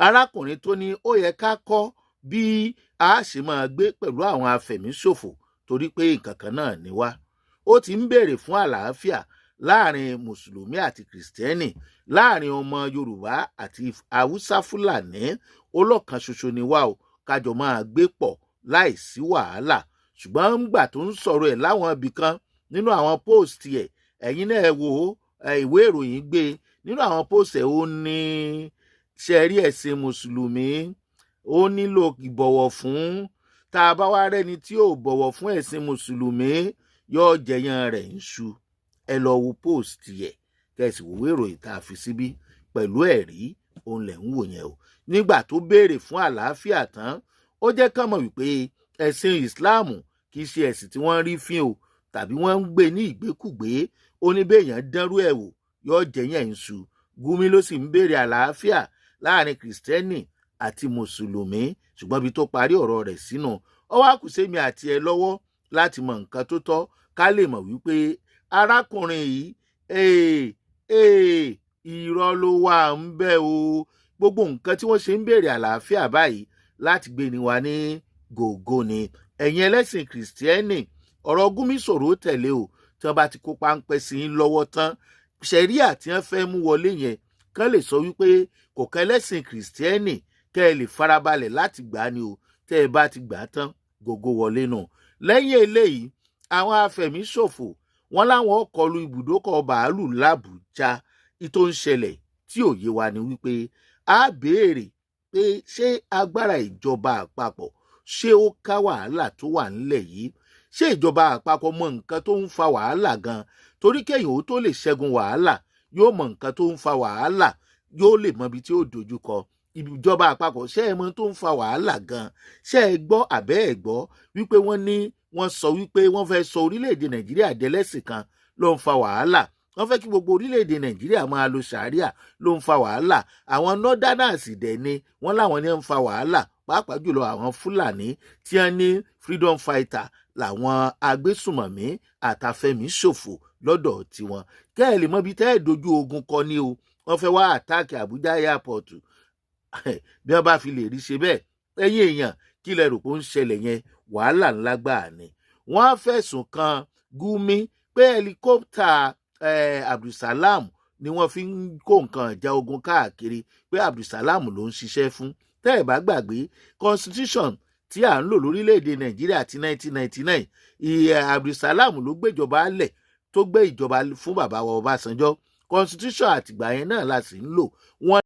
Arákùnrin tó ní ó yẹ ká kọ́ bí a ṣe máa gbé pẹ̀lú àwọn afẹ̀míṣòfò, torí pé nǹkan kan náà ni wá. Ó ti ń béèrè fún àlàáfíà láàrin Mùsùlùmí àti Kìrìsìtẹ́nì, láàrin ọmọ Yorùbá àti Haúsá Fúlàní. Ó lọ́kan ṣoṣo ni wá o, kájọ máa gbé pọ̀ láì sí wàhálà. Ṣùgbọ́n ńgbà tó ń sọ̀rọ̀ ẹ̀ láwọn ibì kan nínú àwọn post ẹ̀, ẹ̀yin náà wò ó, ìwé ìròyìn gbé nínú àwọn post ẹ̀, ó ní ṣe rí ẹ̀sìn Mùsùlùmí, ó nílò ìbọ̀wọ̀ fún. Tá a bá wá rẹ́ni tí ò bọ̀wọ̀ fún ẹ̀sìn Mùsùlùmí, yóò jẹyàn rẹ̀ ń ṣu. Ẹ lọ wo post ẹ̀, kẹsì wòwe ìròyìn tá a fi síbí pẹ̀lú ẹ̀rí. Òun lẹ̀ ń wò yẹn o. Nígbà tó béèrè fún àlàáfíà tán, ó jẹ́ kán mọ̀ wípé ẹ̀sìn Islam kì í ṣe ẹ̀sìn tí wọ́n ń rí fín o, tàbí wọ́n ń gbé ní ìgbékúgbé. Ó ní béèyàn dánrú ẹ̀ wò, yóò jẹyàn ń ṣu. Gumi ló sì ń béèrè àlàáfíà láàrin Kìrìsìtẹ́nì àti Mùsùlùmí, ṣùgbọ́n ibi tó parí ọ̀rọ̀ rẹ̀ sínú, ó wá kù sẹ́mi àti ẹ lọ́wọ́ láti mọ nǹkan tó tọ́, ká lè mọ̀ wípé arákùnrin yìí, ee, irọ́ ló wà ń bẹ̀ o. Gbogbo nǹkan tí wọ́n ṣe ń béèrè àlàáfíà báyìí láti gbé ni wa ní gògó ni. Ẹ̀yin ẹlẹ́sìn Kìrìsìtẹ́nì, ọ̀rọ̀ Gumi ṣòro tẹ̀lé o. Tí wọ́n bá ti kó páńpẹ́ sí i lọ́wọ́ tán, ṣẹ̀ríà tí wọ́n fẹ́ mú wọlé yẹn, kán lè sọ wípé kò kẹ́ ẹlẹ́sìn Kìrìsìtẹ́nì, kẹ́ ẹ lè farabalẹ̀ láti gbà á ni o. Tẹ́ ẹ bá ti gbà á tán, gògó wọlé nù. Lẹ́yìn eléyìí, àwọn afẹ̀míṣòfò wọn láwọn kọlu ibùdókọ̀ bàálù làbújá. Ìtò ń ṣẹlẹ̀ tí ò yé wa ni wípé a béèrè pé, ṣé agbára ìjọba àpapọ̀, ṣé ó ká wàhálà tó wà ńlẹ̀ yìí? Ṣé ìjọba àpapọ̀ mọ nǹkan tó ń fa wàhálà gan? Torí kéèyàn ó tó lè ṣẹ́gun wàhálà, yóò mọ nǹkan tó ń fa wàhálà, yóò lè mọ ibi tí ó dojúkọ. Ìjọba àpapọ̀, ṣé ẹ mọ tó ń fa wàhálà gan? Ṣé ẹ gbọ́ àbẹ́ ẹ gbọ́ wípé wọ́n ní wọ́n sọ wípé wọ́n fẹ́ sọ orílẹ̀-èdè Nàìjíríà dẹlẹ́sìn kan ló ń fa wàhálà? Wọ́n fẹ́ kí gbogbo orílẹ̀-èdè Nàìjíríà máa lo sàríà ló ń fa wàhálà. Àwọn northerners dẹ̀ ni wọ́n láwọn ní ń fa wàhálà, pàápàá jùlọ àwọn Fúlàní tí wọ́n ní freedom fighter làwọn agbésùmọ̀mí àtàfẹ̀míṣòfò lọ́dọ̀ tiwọn. Kẹ́ ẹ̀ lè mọ ibi tẹ́ ẹ̀ dojú ogun kọ ni o. Wọ́n fẹ́ wá attack Àbújá airport. Bí wọ́n bá fi lè rí ṣe bẹ́ẹ̀, ẹ̀yin èèyàn, kí lẹ rò pé ó ń ṣẹlẹ̀ yẹn? Wàhálà ńlá gbáà ni. Wọ́n á fẹ̀sùn kan Gumi pé helicopter Abdulsalam ni wọ́n fi ń kó nǹkan ìjà ogun káàkiri, pé Abdulsalam ló ń ṣiṣẹ́ fún. Tẹ́ ẹ̀ bá gbàgbé, constitution tí à ń lò lórílẹ̀‐èdè Nàìjíríà ti 1999, ìyẹn Abdulsalam ló gbéjọba lẹ̀ tó gbé ìjọba fún bàbá wa Ọbásanjọ́. Constitution àtìgbà yẹn náà la sì ń lò wọ́n.